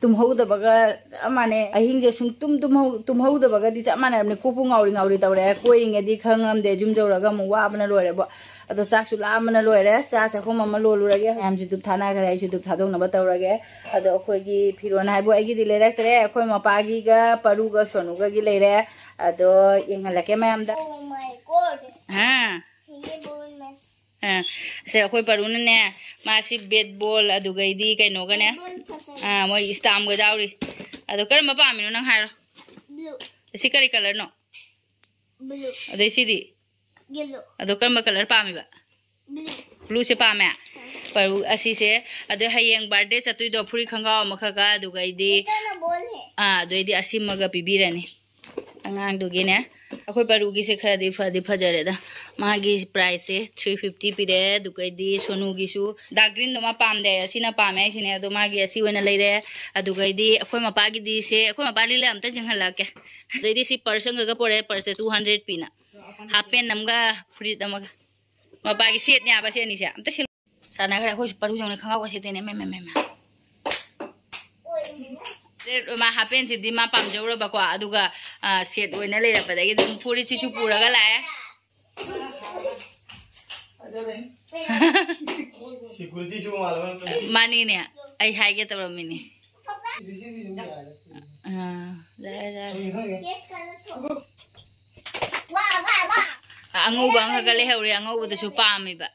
ꯇꯨꯝꯍꯧꯗꯕꯒ ꯆꯞ ꯃꯥꯟꯅꯩ꯫ ꯑꯍꯤꯡꯁꯦ ꯁꯨꯡ ꯇꯨꯝ ꯇꯨꯝꯍꯧ-, ꯇꯨꯝꯍꯧꯗꯕꯒꯗꯤ ꯆꯞ ꯃꯥꯟꯅꯔꯕꯅꯤ꯫ ꯀꯣꯛꯄꯨ ꯉꯥꯎꯔꯤ ꯉꯥꯎꯔꯤ ꯇꯧꯔꯦ꯫ ꯀꯣꯏꯔꯤꯉꯩꯗꯤ ꯈꯪꯉꯝꯗꯦ꯫ ꯌꯨꯝ ꯌꯧꯔꯒ ꯑꯃꯨꯛ ꯋꯥꯕꯅ ꯂꯣꯏꯔꯦꯕꯣ꯫ ꯑꯗꯣ ꯆꯥꯛꯁꯨ ꯂꯥꯝꯕꯅ ꯂꯣꯏꯔꯦ꯫ ꯆꯥ ꯆꯥꯛꯈꯨꯝ ꯑꯃ ꯂꯣꯜꯂꯨꯔꯒꯦ꯫ ꯃꯌꯥꯝꯁꯨ ꯙꯨꯞ ꯊꯥꯅꯈ꯭ꯔꯦ꯫ ꯑꯩꯁꯨ ꯙꯨꯞ ꯊꯥꯗꯣꯛꯅꯕ ꯇꯧꯔꯒꯦ꯫ ꯑꯗꯣ ꯑꯩꯈꯣꯏꯒꯤ ꯐꯤꯔꯣꯟ ꯍꯥꯏꯕꯨ ꯑꯩꯒꯤꯗꯤ ꯂꯩꯔꯛꯇ꯭ꯔꯦ꯫ ꯑꯩꯈꯣꯏ ꯃꯄꯥꯒꯤꯒ ꯄꯔꯨꯒ ꯁꯣꯅꯨꯒꯒꯤ ꯂꯩꯔꯦ꯫ ꯑꯗꯣ ꯌꯦꯡꯍꯜꯂꯛꯀꯦ ꯃꯌꯥꯝꯗ꯫ Oh my God. ꯍꯥ? ꯁꯦ, ꯑꯩꯈꯣꯏ ꯄꯔꯨꯅꯅꯦ, ꯃꯥꯁꯤ ꯕꯦꯠ ꯕꯣꯜ, ꯑꯗꯨꯒꯩꯗꯤ ꯀꯩꯅꯣꯒꯅꯦ, ꯑꯥ, ꯃꯣꯏ ꯏꯁꯇꯥꯝꯒ ꯌꯥꯎꯔꯤ꯫ ꯑꯗꯣ ꯀꯔꯝꯕ ꯄꯥꯝꯃꯤꯅꯣ ꯅꯪ ꯍꯥꯏꯔꯣ? Blue. ꯑꯁꯤ ꯀꯔꯤ ꯀꯂꯔꯅꯣ? Blue. ꯑꯗꯩ ꯁꯤꯗꯤ? Yellow. ꯑꯗꯣ ꯀꯔꯝꯕ ꯀꯂꯔ ꯄꯥꯝꯃꯤꯕ? Blue. ꯕ꯭ꯂꯨꯁꯦ ꯄꯥꯝꯃꯦ? ꯄꯔꯨ ꯑꯁꯤꯁꯦ꯫ ꯑꯗꯣ ꯍꯌꯦꯡ ꯕꯥꯔꯗꯦ ꯆꯠꯇꯣꯏꯗꯣ ꯐꯨꯔꯤꯠ ꯈꯣꯡꯒ꯭ꯔꯥꯎ ꯑꯃꯈꯛꯀ, ꯑꯗꯨꯒꯩꯗꯤ, ꯑꯥ, ꯑꯗꯨꯏꯗꯤ ꯑꯁꯤꯃꯒ ꯄꯤꯕꯤꯔꯅꯤ꯫ ꯑꯉꯥꯡꯗꯨꯒꯤꯅꯦ꯫ ꯑꯩꯈꯣꯏ ꯄꯔꯨꯒꯤꯁꯦ ꯈꯔꯗꯤ ꯐꯗꯤ ꯐꯖꯔꯦꯗ꯫ ꯃꯥꯒꯤ ꯄ꯭ꯔꯥꯏꯁꯁꯦ three fifty ꯄꯤꯔꯛꯑꯦ꯫ ꯑꯗꯨꯒꯩꯗꯤ ꯁꯣꯅꯨꯒꯤꯁꯨ ꯗꯥꯔꯛ ꯒ꯭ꯔꯤꯟꯗꯣ ꯃꯥ ꯄꯥꯝꯗꯦ, ꯑꯁꯤꯅ ꯄꯥꯝꯃꯦ ꯍꯥꯏꯁꯤꯅꯦ꯫ ꯑꯗꯣ ꯃꯥꯒꯤ ꯑꯁꯤ ꯑꯣꯏꯅ ꯂꯩꯔꯦ꯫ ꯑꯗꯨꯒꯩꯗꯤ ꯑꯩꯈꯣꯏ ꯃꯄꯥꯒꯤꯗꯤ ꯁꯦ, ꯑꯩꯈꯣꯏ ꯃꯄꯥ ꯂꯤꯂꯥ ꯑꯝꯇ ꯆꯤꯡꯍꯜꯂꯛꯀꯦ꯫ ꯑꯗꯩꯗꯤ ꯁꯤ ꯄꯔꯁ ꯑꯃꯒ ꯄꯣꯔꯛꯑꯦ, ꯄꯔꯁꯁꯦ two hundred ꯄꯤꯅ꯫ ꯍꯥꯞ ꯄꯦꯟ ꯑꯃꯒ ꯐꯨꯔꯤꯠ ꯑꯃꯒ꯫ ꯃꯄꯥꯒꯤ ꯁꯦꯠꯅꯦ ꯍꯥꯏꯕ ꯁꯤ ꯑꯅꯤꯁꯦ꯫ ꯑꯝꯇ ꯁꯤꯜꯂꯨ꯫ ꯁꯥꯟꯅꯈ꯭ꯔꯦ ꯑꯩꯈꯣꯏꯁꯨ ꯄꯔꯨ ꯌꯧꯅ ꯈꯪꯒꯥꯎꯒ ꯁꯦꯠꯇꯦꯅꯦ꯫ ꯃꯦ, ꯃꯦ, ꯃꯦ, ꯃꯦ꯫ ꯃꯥ ꯍꯥꯞ ꯄꯦꯟꯁꯤꯗꯤ ꯃꯥ ꯄꯥꯝꯖꯧꯔꯕꯀꯣ, ꯑꯗꯨꯒ, ꯑ, ꯁꯦꯠ ꯑꯣꯏꯅ ꯂꯩꯔꯛꯄꯗꯒꯤ ꯑꯗꯨꯝ ꯐꯨꯔꯤꯠꯁꯤꯁꯨ ꯄꯨꯔꯒ ꯂꯥꯛꯑꯦ꯫ ꯁꯦꯀ꯭ꯌꯨꯔꯤꯇꯤꯁꯨ ꯃꯥꯜꯂꯕ ꯅꯠꯇ꯭ꯔꯣ? ꯃꯥꯅꯤꯅꯦ, ꯑꯩ ꯍꯥꯏꯒꯦ ꯇꯧꯔꯝꯃꯤꯅꯦ꯫ ꯑꯥ, ꯂꯥꯛꯑꯦ, ꯂꯥꯛꯑꯦ꯫ ꯑꯉꯧꯕ ꯑꯃꯈꯛꯀ ꯂꯩꯍꯧꯔꯦ, ꯑꯉꯧꯕꯗꯨꯁꯨ ꯄꯥꯝꯃꯦꯕ꯫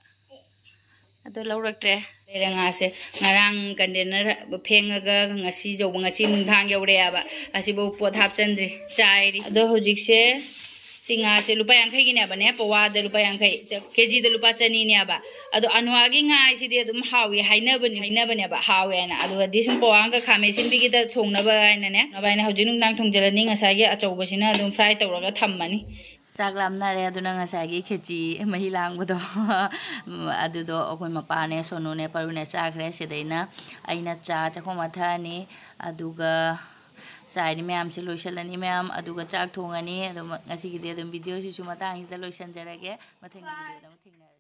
ꯑꯗꯣ ꯂꯧꯔꯛꯇ꯭ꯔꯦ꯫ ꯂꯩꯔ ꯉꯥꯁꯦ ꯉꯔꯥꯡ ꯀꯟꯇꯦꯅꯔ ꯐꯦꯡꯉꯒ ꯉꯁꯤ ꯌꯧꯕ, ꯉꯁꯤ ꯅꯨꯡꯗꯥꯡ ꯌꯧꯔꯛꯑꯦꯕ꯫ ꯑꯁꯤꯐꯥꯎ ꯄꯣꯠ ꯍꯥꯞꯆꯟꯗ꯭ꯔꯤ, ꯆꯥꯏꯔꯤ꯫ ꯑꯗꯣ ꯍꯧꯖꯤꯛꯁꯦ ꯁꯤ ꯉꯥꯁꯦ ꯂꯨꯄꯥ ꯌꯥꯡꯈꯩꯒꯤꯅꯦꯕꯅꯦ, ꯄꯋꯥꯗ ꯂꯨꯄꯥ ꯌꯥꯡꯈꯩ, ꯀꯦꯖꯤꯗ ꯂꯨꯄꯥ ꯆꯅꯤꯅꯦꯕ꯫ ꯑꯗꯣ ꯑꯅꯨꯋꯥꯒꯤ ꯉꯥ ꯍꯥꯏꯁꯤꯗꯤ ꯑꯗꯨꯝ ꯍꯥꯎꯏ ꯍꯥꯏꯅꯕꯅꯤ, ꯍꯥꯏꯅꯕꯅꯦꯕ, ꯍꯥꯎꯋꯦꯅ꯫ ꯑꯗꯨꯒꯗꯤ ꯁꯨꯝ ꯄꯋꯥ ꯑꯃꯒ ꯈꯥꯃꯦꯟ ꯑꯁꯤꯟꯕꯤꯒꯤꯗ ꯊꯣꯡꯅꯕ ꯍꯥꯏꯅꯅꯦ, ꯊꯣꯡꯅꯕ ꯍꯥꯏꯅ ꯍꯧꯖꯤꯛ ꯅꯨꯡꯗꯥꯡ ꯊꯣꯡꯖꯤꯜꯂꯅꯤ꯫ ꯉꯁꯥꯏꯒꯤ ꯑꯆꯧꯕꯁꯤꯅ ꯑꯗꯨꯝ ꯐ꯭ꯔꯥꯏ ꯇꯧꯔꯒ ꯊꯝꯃꯅꯤ꯫ ꯆꯥꯛ ꯂꯥꯝꯅꯔꯦ, ꯑꯗꯨꯅ ꯉꯁꯥꯏꯒꯤ ꯈꯦꯆꯤ ꯃꯍꯤ ꯂꯥꯡꯕꯗꯣ ꯑꯗꯨꯗꯣ ꯑꯩꯈꯣꯏ ꯃꯄꯥꯅꯦ, ꯁꯣꯅꯨꯅꯦ, ꯄꯔꯨꯅꯦ ꯆꯥꯈ꯭ꯔꯦ꯫ ꯁꯤꯗꯩꯅ ꯑꯩꯅ ꯆꯥ ꯆꯥꯛꯈꯣꯝ ꯑꯃ ꯊꯛꯑꯅꯤ, ꯑꯗꯨꯒ ꯆꯥꯏꯔꯤ ꯃꯌꯥꯝꯁꯤ ꯂꯣꯏꯁꯤꯜꯂꯅꯤ ꯃꯌꯥꯝ, ꯑꯗꯨꯒ ꯆꯥꯛ ꯊꯣꯡꯉꯅꯤ꯫ ꯑꯗꯨꯝ ꯉꯁꯤꯒꯤꯗꯤ ꯑꯗꯨꯝ ꯚꯤꯗꯤꯑꯣꯁꯤꯁꯨ ꯃꯇꯥꯡꯁꯤꯗ ꯂꯣꯏꯁꯤꯟꯖꯔꯒꯦ꯫ ꯃꯊꯪꯒꯤ ꯚꯤꯗꯤꯑꯣꯗ ꯑꯃꯨꯛ ꯊꯦꯡꯅꯔꯁꯤ꯫